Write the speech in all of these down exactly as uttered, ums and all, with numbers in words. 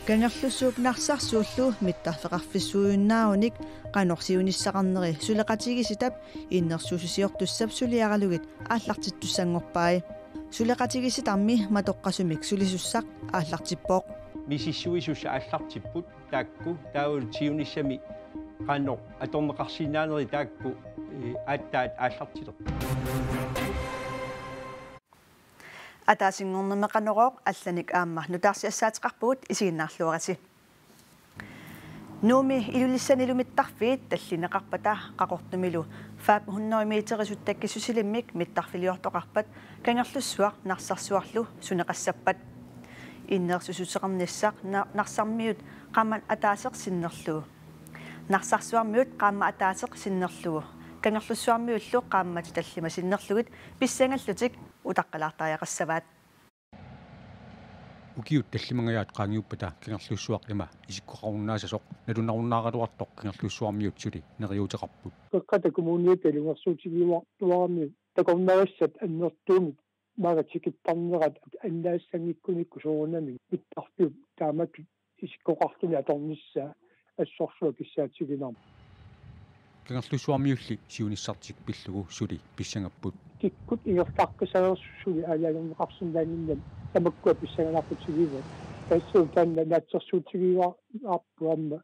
Kangerlussuup Narsarsuullu mittarfeqarfissuujunnaarunik qanoq siunissaqarneri suleqatigiissitap innersuussisiortussap suliaralugit aallartittussanngorpai. Suleqatigiissitarmi matoqqasumik sulisussaq aallartippoq. Misissuisussat aallartipput taakku taavalu siunissami qanoq atorneqarsinnaanerit taakku, eh, aatsaat aallartilerput. Ataasinngornermi Qanorooq allanik aamma nutaarsiassaateqarpugut, isiginnaarluarisi. Nuummi Ilulissanilu mittarfiit tallineqarpata Qaqortumilu fem hundrede meterisut takkissusilimmik mittarfiliortoqarpat Kangerlussuaq Narsarsuarlu suneqassappat. Innersuussuseqarnissaq na-, Narsarmiut qaammat ataaseq sinnerlugu. Narsarsuarmiut qaammat ataaseq sinnerlugu. Kangerlussuarmiullu qaammatit tallimat sinnerlugit pissangallutik utaqqalaartariaqassavaat. Ukiut tallimangajaat qaangiuppata Kangerlussuaq ima isikkoqarunnaasasoq nalunarunnaaraluartoq Kangerlussuarmiut suli neriuuteqarput. Qeqqata Kommuniata ilungersuutigiuartuarami takornarissat annertuumik maanga tikittarnerat annaassanngikkunikku soorunami mittarfiup taamatut isikkoqarluni atornissaa assorsuaq kissaatiginarpoq. Kangerlussuarmiulli siunissartik pillugu suli pissangapput. Kikkut ingerlaqqisareersut suli aalajangerneqarsinnaannginnami tamakkua pissanganartut tigivaat. Tassuuna taanna naatsorsuutigiuarput aamma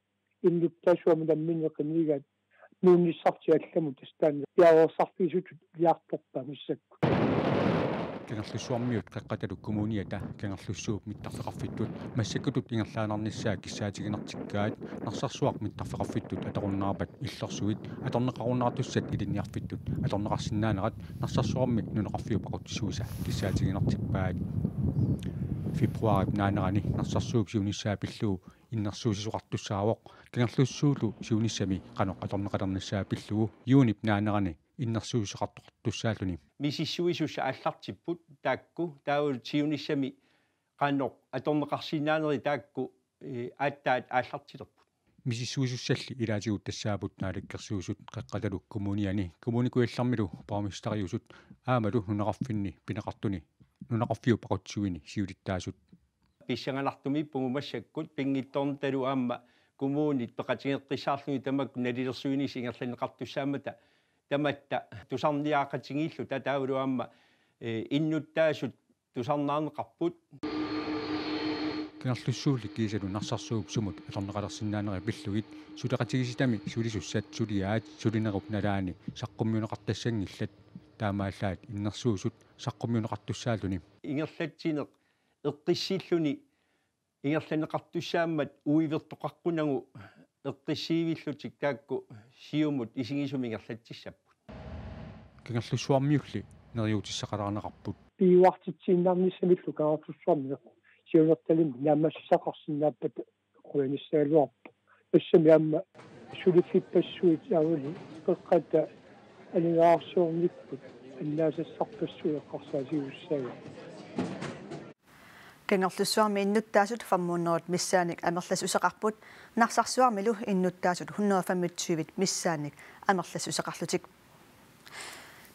innuttaasut aamma namminneq qinigaat nuunnissartik allamut tassa taanna piareersarfigisutut iliartorpaat massakkut. Kangerlussuarmiut Qeqqatalu Kommuniata Kangerlussuup mittarfeqarfittut massakkutut ingerlaannarnissaa kissaatiginartikkaat Narsarsuaq mittarfeqarfittut atorunnaarpat illersuit atorneqarunnaartussat ilinniarfittut atorneqarsinnaanerat Narsarsuarmi nunaqarfiup aqutsisuisa kissaatiginartippaat. Februaarip naanerani Narsarsuup siunissaa pillugu innersuussisoqartussaavoq Kangerlussuullu siunissami qanoq atorneqalernissaa pillugu juunip naanerani innersuusseqartoqartussaalluni. Misissuisussat aallartipput taakku taavalu siunissami qanoq atorneqarsinnaanerit taakku, eh, aatsaat aallartilerput. Misissuisussalli ilaatigut tassaapput Naalakkersuisut Qeqqatalu Kommuniani, Kommune Kujallermilu borgmesteriusut aammalu nunaqarfinni pineqartuni nunaqarfiup aqutsisuini siulittaasut. Pissanganartumiippugut massakkut pinngitsoornatalu aamma kommunit peqatigeqqissaarlugit tamakku nalilersuinissat ingerlanneqartussaammata tamatta tusarniaaqatigiilluta taavalu aamma, eh, innuttaasut tusarnaarneqarput. Kangerlussuulli kiisalu Narsarsuup sumut atorneqalersinnaanerit pillugit suleqatigiissitami sulisussat suliaat sulinerup nalaani saqqummiunneqartassanngillat, taamaallaat innersuussut saqqummiunneqartussaalluni. Ingerlatsineq eqqissilluni ingerlanneqartussaammat uivertoqaqqunagu eqqissiivillutik taakku siumut isigisumik ingerlatsissapput. Kangerlussuarmiulli neriuutissaqalaarneqarput. Piuartitsiinnarnissamillu Kangerlussuarmiut siunertalimmik naammassisaqarsinnaappata qujanissagaluarpoq. Tassami aamma suliffippassuit taavalu Qeqqata aningaasarsiornikkut annaasassarpassuit eqqarsaatigisassaagut. Kangerlussuarmi innuttaasut fem hundrede missaannik amerlassuseqarput, Narsarsuarmilu innuttaasut hundrede femogtyve missaannik amerlassuseqarlutik.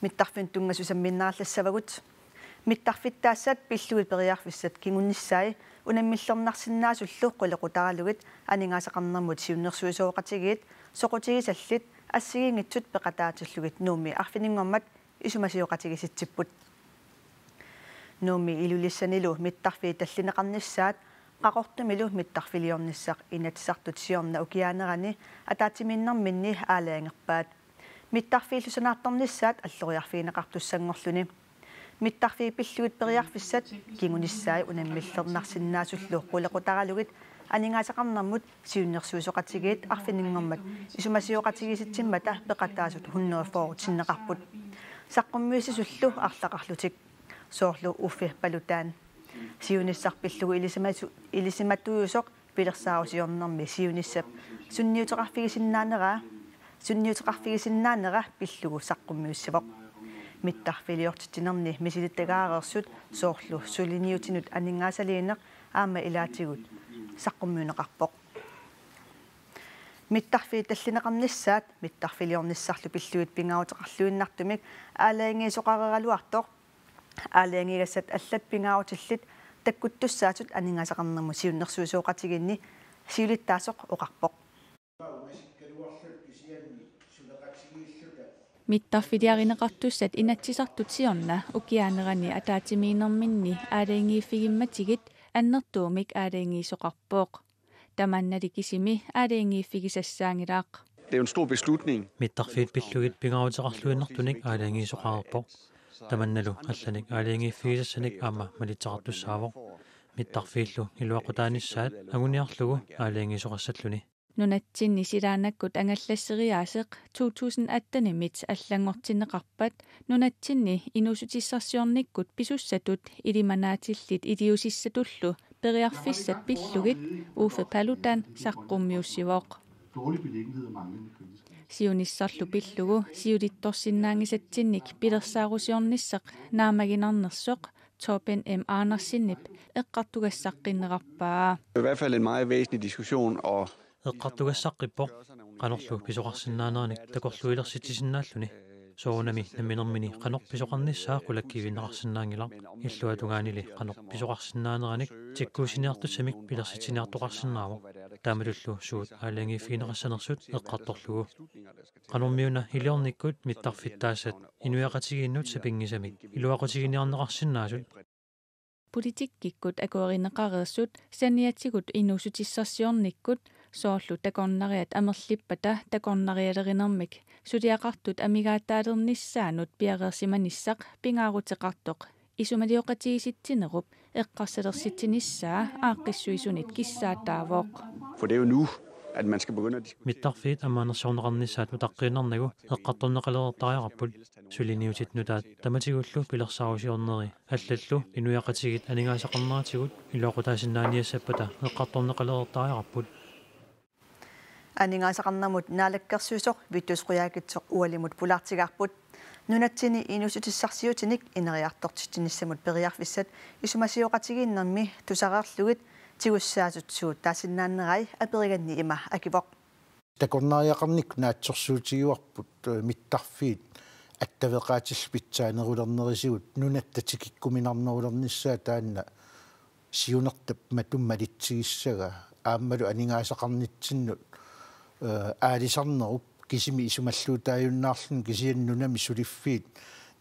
Mittarfinnut tunngasut sammiinnarallassavagut. Mittarfittaassat pillugit periarfissat kingunissai unammillernarsinnaasullu qulequtaralugit aningaasaqarnermut siunnersuisoqatigiit soqutigisallit assigiinngitsut peqataatillugit Nuummi arfininngormat isumasioqatigiissitsipput. Nuummi Ilulissanilu mittarfiit tallineqarnissaat Qaqortumilu mittarfiliornissaq Inatsisartut siorna ukiaanerani ataatsimiinnerminni aalajangerpaat. Mittarfiillu sanaartornissaat alloriarfigineqartussanngorluni. Mittarfiit pillugit periarfissat kingunissai unammillernarsinnaasullu qulequtaralugit aningaasaqarnermut siunnersuisoqatigiit arfininngormat isumasioqatigiissitsimmata peqataasut hundrede fyrre sinneqarput. Saqqummiussisullu arlaqarlutik. Soorlu Uffe Paludan. Siunissaq pillugu ilisimasu-, ilisimatuusoq pilersaarusiornermi siunissap sunniuteqarfigisinnaanera, sunniuteqarfigisinnaanera pillugu saqqummiussivoq. Mittarfiliortitsinerni misilittagaareersut soorlu suliniutinut aningaasaliineq aamma ilaatigut saqqummiunneqarpoq. Mittarfiit tallineqarnissaat mittarfiliornissarlu pillugit pingaaruteqarluinnartumik aalajangiisoqareeraluartoq Aalajangigassat allat pingaarutillit takkuttussaasut aningaasaqarnermut siunnersuisoqatigiinni siulittaasoq oqarpoq. Mittarfiliarineqartussat Inatsisartut siorna ukiaanerani ataatsimiinnerminni aalajangiiffigimmatigit annertuumik aalajangiisoqarpoq. Tamannali kisimi aalajangiiffigisassaanngilaq. Det er jo en stor beslutning. Mittarfiit pillugit pingaaruteqarluinnartunik aalajangiisoqareerpoq. Tamannalu allanik aalajangiiffigisassanik aamma malitseqartussaavoq. Mittarfiillu iluaqutaanissaat anguniarlugu aalajangiisoqassalluni. Nunatsinni silaannakkut angallasseriaaseq to tusind atten-imit allanngortinneqarpat nunatsinni inuussutissarsiornikkut pisussatut ilimanaatillit iliuusissatullu periarfissat pillugit Uffe Paludan saqqummiussivoq. Siunissarlu pillugu siulittorsinnaanngisatsinnik pilersaarusiornissaq naammaginarnersoq Torben M. Andersenip eqqartugassaqqinnerarpaa. I hvert fald en meget væsentlig diskussion, og Eqqartugassaqqippoq qanorlu pisoqarsinnaaneranik takorluuilersitsisinnaalluni. Soorunami namminermini qanoq pisoqarnissaa qulakkiivinneqarsinnaanngilaq. Illuatungaanili qanoq pisoqarsinnaaneranik tikkuussiniartussamik pilersitsiniartoqarsinnaavoq. Taamatullu suut aalajangiiffigineqassanersut eqqartorlugu. Qanormiuna iliornikkut mittarfittaassat inuiaqatigiinnut sapinngisamik iluaqutiginiarneqarsinnaasut. Politikkikkut akuerineqareersut saniatigut inuussutissarsiornikkut soorlu takornariat amerlippata takornarialerinermik suliaqartut amigaataalernissaannut piareersimanissaq pingaaruteqartoq isumalioqatigiissitsinerup eqqarsalersitsinissaa aaqqissuisunit kissaataavoq. For det er jo nu, at man skal begynde at diskutere. Mittarfiit ammaanersiorneqarnissaat utaqqiinnarnagu eqqartorneqalereertariaqarput. Suliniutit nutaat tamatigullu pilersaarusiorneri allallu inuiaqatigiit aningaasaqarneratigut iluaqutaasinnaaniassappata eqqartorneqalereertariaqarput. Aningaasaqarnermut naalakkersuisoq Vittus Qujaukitsoq ualimut pulaartigaarput. Nunatsinni inuussutissarsiutinik ineriartortitsinissamut periarfissat isumasioqatigiinnermi tusareerlugit tigussaasut suut taasinnaanerai aperiganni ima akivoq. Takornariaqarnikkut naatsorsuutigivarput, eh, mittarfiit attaveqaatillit pitsaanerulernerisigut nunatta tikikkuminarnerulernissaa taanna siunertap matuma malitsigissagaa aammalu aningaasaqarnitsinnut, eh, aalisarnerup kisimi isumalluutaajunnaarluni kisianni nunami suliffiit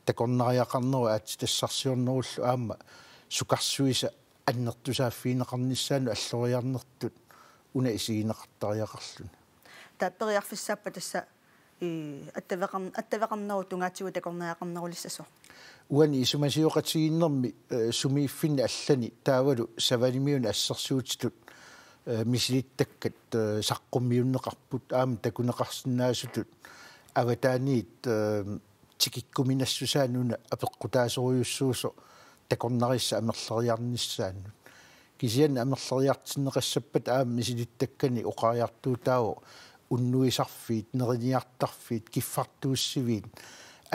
takornariaqarnerup aatsitassarsiornerullu aamma sukarsuisa annertusaaffigineqarnissaanut alloriarnertut una isigineqartariaqarluni. Taava periarfissaappat tassa i attaveqarn-, attaveqarnerup tungaatigut takornariaqarnerulissasoq. Uani isumasioqatigiinnermi, eh, sumiiffinni allani taavalu Savalimiuni assersuutitut, eh, misilittakkat, eh, saqqummiunneqarput aamma takuneqarsinnaasutut avataaniit, eh, tikikkuminassusaanut una apeqqutaasorujussuusoq takornarissap amerleriarnissaanut. Kisianni amerleriartinneqassappat aamma misilittakkani oqariartuutaavoq unnuisarfiit, neriniartarfiit, kiffartuussiviit,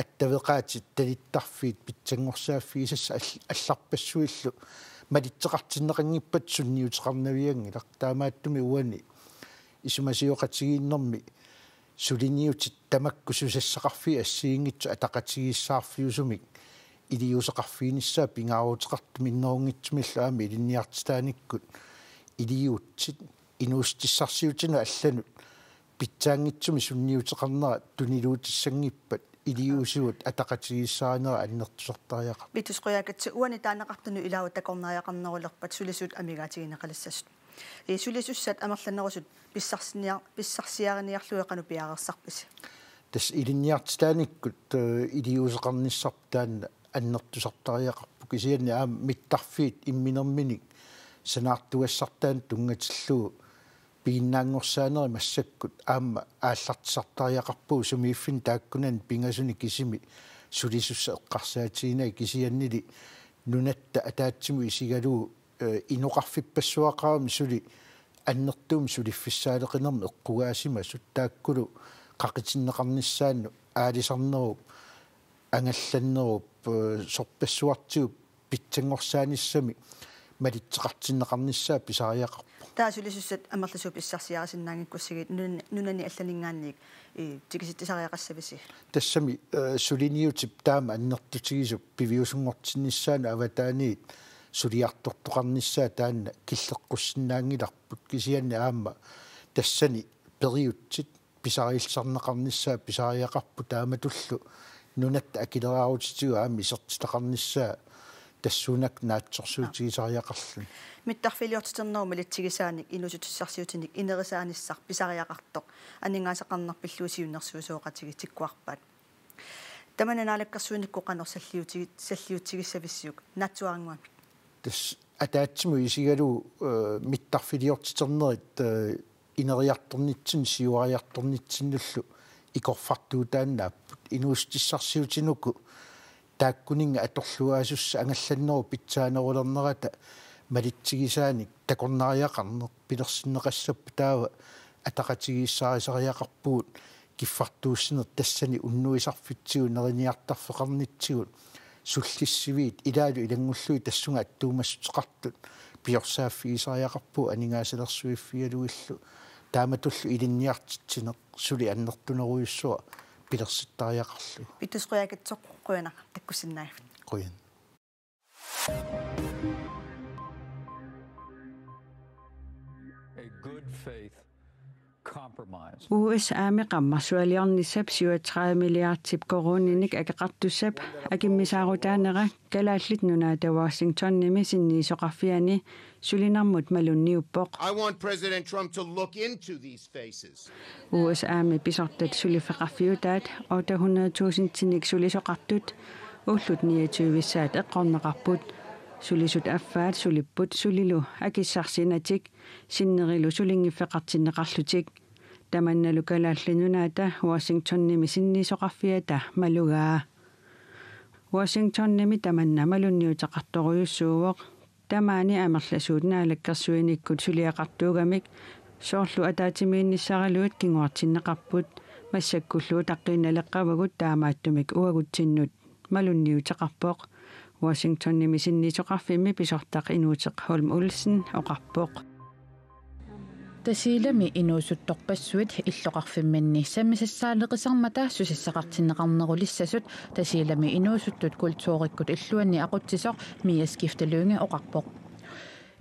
attaveqaatit talittarfiit pitsanngorsaaffigissat all-, allarpassuillu malitseqartinneqanngippat sunniuteqarnavianngilaq. Taamaattumik uani isumasioqatigiinnermi suliniutit tamakku susassaqarfiit assigiinngitsut ataqatigiissaarfiusumik iliuuseqarfiginissaa pingaaruteqartoq minnerunngitsumillu aamma ilinniartitaanikkut iliuutsit inuussutissarsiutinut allanut pitsaanngitsumik sunniuteqarnera tuniluutissanngippat iliuusigut ataqatigiissaarinerat annertusartariaqarpoq. Vittus Qujaukitsoq, uani taaneqartunut ilaat takornariaqarnerulerpat sulisut amigaatigineqalissasut. Ii, sulisussat amerlanerusut pissarsinia-, pissarsiariniarlugit qanoq piareersarpisi? Tassa ilinniartitaanikkut, eh, iliuuseqarnissarput taanna annertusartariaqarpoq kisianni aamma mittarfiit imminerminik sanaartugassartaanut tunngatillugu piginnaanngorsaanerit massakkut aamma aallartisartariaqarpugut sumiiffinni taakkunani pingasuni kisimi sulisussat eqqarsaatiginagu kisiannili nunatta ataatsimut isigalugu, eh, inoqarfippassuaqarami suli annertuumik suliffissaaleqinermik eqqugaasimasut taakkulu qaqitinneqarnissaannut aalisarnerup angallannerup, eh, sorpassuartigut pitsanngorsaanissamik malitseqartinneqarnissaa pisariaqarpoq. Taava sulisussat amerlasuut pissarsiarisinnaanngikkussigit nun-, nunani allaninngaanniit, ii, tikisitsisariaqassavisi? Tassami, eh, suliniutip taama annertutigisap piviusunngortinnissaanut avataaniit suliartortoqarnissaa taanna killeqqussinnaanngilarput, kisianni aamma tassani periutsit pisariillisarneqarnissaa pisariaqarpoq, taamatullu nunatta akileraarutitigut aamma isertitaqarnissaa tassuunakkut naatsorsuutigisariaqarluni. Mittarfiliortiternerup malitsigisaanik inuussutissarsiutinik inerisaanissaq pisariaqartoq aningaasaqarneq pillugu siunnersuisoqatigiit tikkuarpaat. Tamanna naalakkersuinikkut qanoq salliuti-, salliutigissavisiuk, naatsuarannguamik? Tassa ataatsimut isigalugu, eh, mittarfiliortiternerit, eh, ineriartornitsinni siuariartornitsinnullu ikorfartuutaannaapput. Inuussutissarsiutinut taakkuninnga atorluaasussat angallannerup pitsaanerulernerata malitsigisaanik takornariaqarneq pilersinneqassappat, taava ataqatigiissaarisariaqarpugut kiffartuussineq tassani unnuisarfitsigut neriniartarfeqarnitsigut sullissiviit ilaalu ilanngullugit tassunga attuumassuteqartut piorsaaffigisariaqarpugut aningaasalersuiffigalugillu, taamatullu ilinniartitsineq suli annertunerujussuaq pilersittariaqarlugu. Pittus Qujaukitsoq, qujanaq takkussinnaagavit. Qujan. A good faith compromise. U S A-mi qammarsualiornissap syvogtredive milliardip koruuninik akeqartussap akimmisaarutaanera Kalaallit Nunaata Washingtonimi sinniisoqarfiani sulinermut malunniuppoq. I want President Trump to look into these faces. U S A-mi pisortat suliffeqarfiutaat otte hundrede tusindinik sulisoqartut ullut niogtyvissaat eqqorneqarput. Sulisut affaat sulipput sulilu akissarsiinatik sinnerilu sulinngiffeqartinneqarlutik. Tamannalu Kalaallit Nunaata Washingtonimi sinniisoqarfiata malugaa. Washingtonimi tamanna malunniuteqartorujussuuvoq. Tamaani amerlasuut naalakkersuinikkut suliaqartuugamik soorlu ataatsimiinnissaraluit kinguartinneqarput, massakkullu utaqqiinnaleqqavagut taamaattumik uagutsinnut malunniuteqarpoq, Washingtonimi sinniisoqarfimmi pisortaq Inuuteq Holm Olsen oqarpoq. Tasiilami inuusuttorpassuit illoqarfimminni sammisassaaleqisarmata susassaqartinneqarnerulissasut Tasiilami inuusuttut kulturikkut illuanni aqutsisoq Mia Skifte Lynge oqarpoq.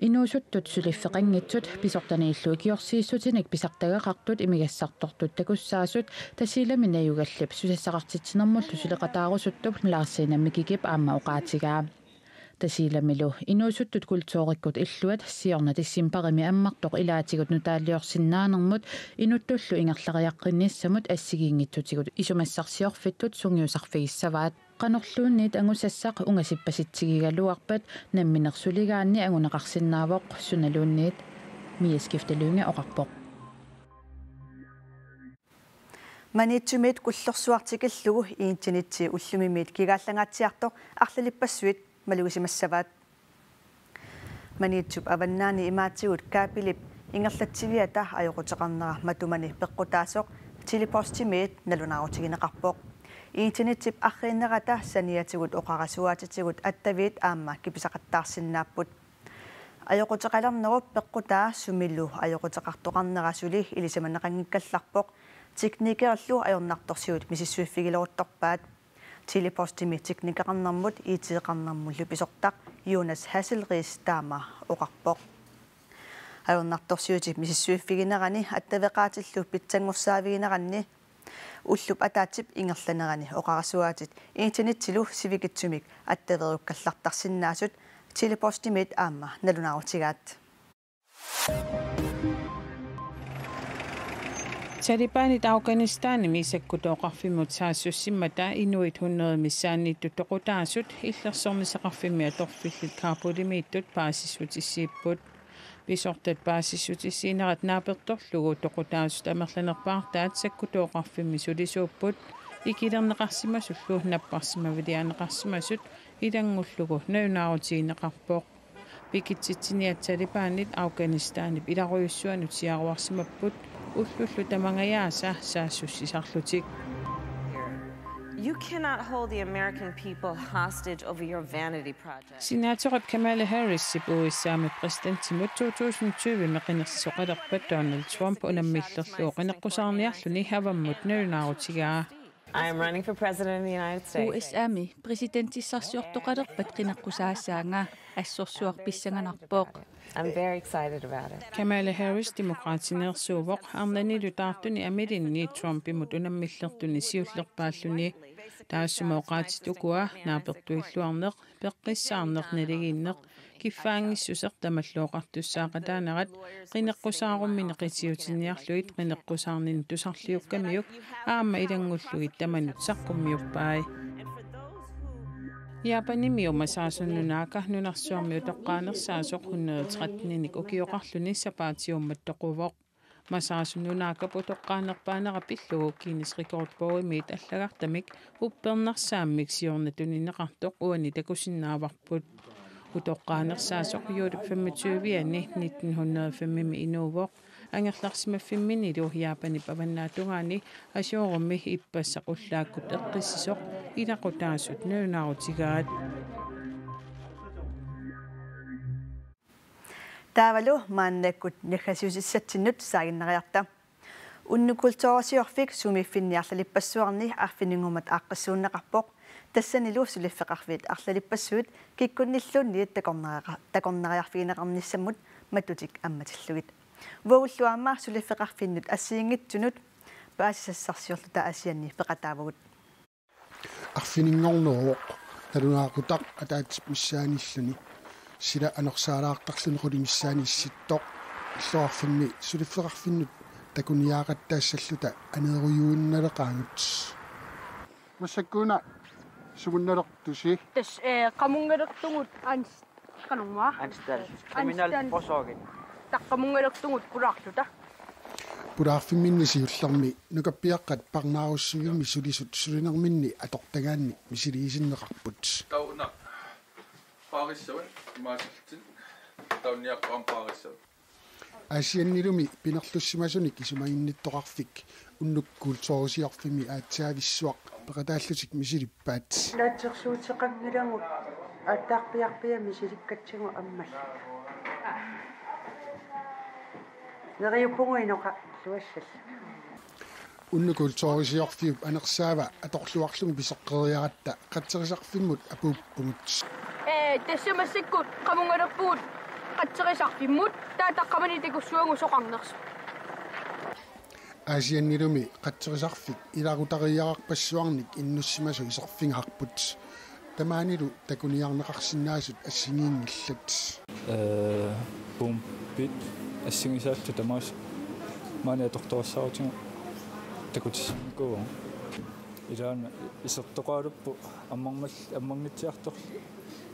Inuusuttut suliffeqanngitsut pisortaniillu ikiorsiissutinik pisartagaqartut imigassartortut takussaasut Tasiilami najugallip susassaqartitsinermullu suleqataarusuttup Laarsina Mikikip aamma oqaatigaa. Tasiilamilu inuusuttut kulturikkut illuat siorna decembarimi ammartoq ilaatigut nutaaliorsinnaanermut inuttullu ingerlariaqqinnissamut assigiinngitsutigut isumassarsiorfittut sungiusarfigissavaat. Qanorluunniit angusassaq ungasippasitsigigaluarpat nammineq suligaanni anguneqarsinnaavoq sunaluunniit, Mia Skifte Lynge oqarpoq. Maniitsumiit Kullorsuaq tikillugu internetsi ullumimiit kigaallangaatsiartoq arlalippassuit malugisimassavaat. Maniitsup avannaani imaatigut kabelip ingerlatsiviata ajoquteqarnera matumani peqqutaasoq Tele-Postimiit nalunaarutigineqarpoq. Internetip arriinnerata saniatigut oqarasuaatitigut attaviit aamma kipisaqattaarsinnaapput. Ajoquteqalernerup peqqutaa sumilu ajoquteqartoqarnera suli ilisimaneqanngikkallarpoq, teknikerillu ajornartorsiut misissuiffigileruttorpaat. Tele-Postimi teknikeqarnermut I T-qarnermullu pisortaq Jonas Hasselriis taama oqarpoq. Ajornartorsiutip misissuiffiginerani attaveqaatillu pitsanngorsaavigineranni ullup ataatsip ingerlanerani oqarasuaatit internetilu sivikitsumik attaverukkallartarsinnaasut Tele-Postimiit aamma nalunaarutigaat. Talibanit Afghanistanimi sakkutooqarfimmut saassussimmata inuit hundrede missaanniittut toqutaasut illersornissaqarfimmi atorfillit Kabulimiittut paasissutissiipput. Pisortat paasissutissiinerat naapertorlugu toqutaasut amerlanerpaartaat sakkutooqarfimmi sulisuupput, ikilerneqarsimasullu napparsimaviliaanneqarsimasut ilanngullugu nalunaarutigineqarpoq. Pikitsitsiniat Talibanit Afghanistanip ilarujussuanut siaruarsimapput ullullu tamangajaasa saassussisarlutik. You cannot hold the American people hostage over your vanity project. Senatorip Kamala Harrisip U S A-mi præsidentimut to tusind tyve-mi qinersisoqalerpat Donald Trump unammillerlugu qineqqusaarniarluni avammut nalunaarutigaa. I am running for president of the United States. U S A-mi præsidentissarsiortoqalerpat qineqqusaassaanga, assorsuaq pissanganarpoq. I'm very excited about it. Kamala Harris Demokraatineersuuvoq, arnanilu taartuni amilinni Trumpimut unammillertuni siullerpaalluni. Taassuma oqaatsit ukua: naapertuilluarneq, peqqissaarneq, naligiinneq, kiffaanngissuseq, tamallu oqartussaaqataanerat, qineqqusaarummini qitiutinniarlugit qineqqusaarninni tusarliukkamiuk aamma ilanngullugit tamanut saqqummiuppai. Japanimi Masasu Nunaka nunarsuarmi utoqqaanersaasoq hundrede tretten-inik ukioqarluni sapaatiummat toquvoq. Masasu Nunakap utoqqaanerpaanera pillugu Guinness Rekordbogimiit allagartamik uppernarsaammik siorna tunineqartoq uani takusinnaavarput. Utoqqaanersaasoq Juulik femogtyve-ani nitten hundrede og fem-imi inuuvoq. Angerlarsimaffimminilu Japanip avannaatungaani Asioorumi ippassaq ullaakkut eqqissisoq ilaqutaasut nalunaarutigaat. Taavalu maannakkut naggasiusissatsinnut saaginnariarta. Unnuk Kulturisiorfik sumiiffinni arlalippassuarni arfininngormat aaqqissuunneqarpoq. Tassanilu suliffeqarfiit arlalippassuit kikkunnilluunniit takornariqa-, takornariarfigineqarnissammut matutik ammatillugit. Uagullu aamma suliffeqarfinnut assigiinngitsunut paasisassarsiorluta Aasianni peqataavugut. Arfininngorneruvoq, nalunaaqutaq ataatsip missaanilluni. Sila anorsaalaartarluni qulit missaanni issittoq. Illoqarfimmi suliffeqarfinnut takuniaaqattaassalluta aneerujuinnaleqaagut. Massakkuna sumunnalertusi? Tassa, eh, qamunngalertugut ans-, qanormaa? Anstal. Anstal. Kriminalforsorgen. Taqqamunngalertugut pulaarluta. Pulaarfimminni siullermi nukappiaqqat parnaarussivimmi sulisut sulinerminni atortagaanni misiliisinneqarput. Tauna paarissavat, imaasillutit taunniaqqaam paarissavat. Aasiannilumi pinerlussimasunik isumaginnittoqarfik Unnuk Kulturisiorfimmi aatsaavissuaq peqataallutik misilippaat. Naatsorsuuteqanngilagut aatsaaviarpiaq misilikkatsigu ammalluta. Neriuppugut inoqarluassallugit. Unnuk Kulturisiorfiup anersaava atorluarlugu pisoqqeriaratta qatserisarfimmut apuuppugut. Ee, tassa massakkut qamunngalerpugut qatserisarfimmut, taava taqqamani takussuagut soqarnersoq. Aasiannilumi qatserisarfik ilaqutariaqarpassuarnik innussimasut iserfigaarput. Tamaanilu takuniarneqarsinnaasut assigiinngillat. Ee, pumpit assigisaallu tamaasa maani atortorissaarutigu takutissannikuuvugut. Ilaana isertoqalerpoq ammarmal-, ammarngitsiartorlu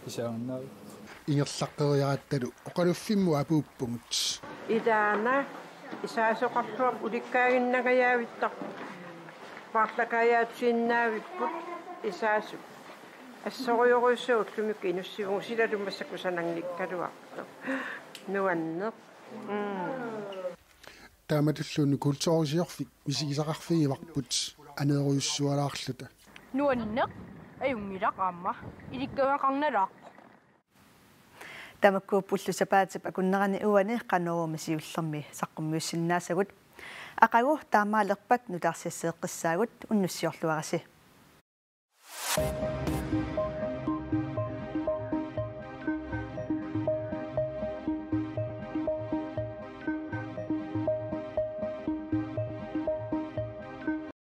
isaaginnaavipput. Ingerlaqqeriarattalu oqaluffimmut apuuppugut. Ilaana isaasoqarluarpoq ulikkaaginnangajaavittarpoq. Paarlakaajaatusinnaavipput isaasut. Assorujussuaq ullumikkut inussivugut, silalu massakkut sananngikkaluartoq. Nuanneq. Mm. Taamatullu Unnuk Kulturisiorfik misigisaqarfigivarput aneerujussualaarluta. Nuanneq, ajunngilaq aamma. Ilikkagaqarnalaarpoq. Tamakkuuppullu sapaatip akunnerani uani Qanoorumi siullermi saqqummiussinnaasagut. Aqagu taamaalerpat nutaarsiasseeqqissaagut, unnussiorluarisi.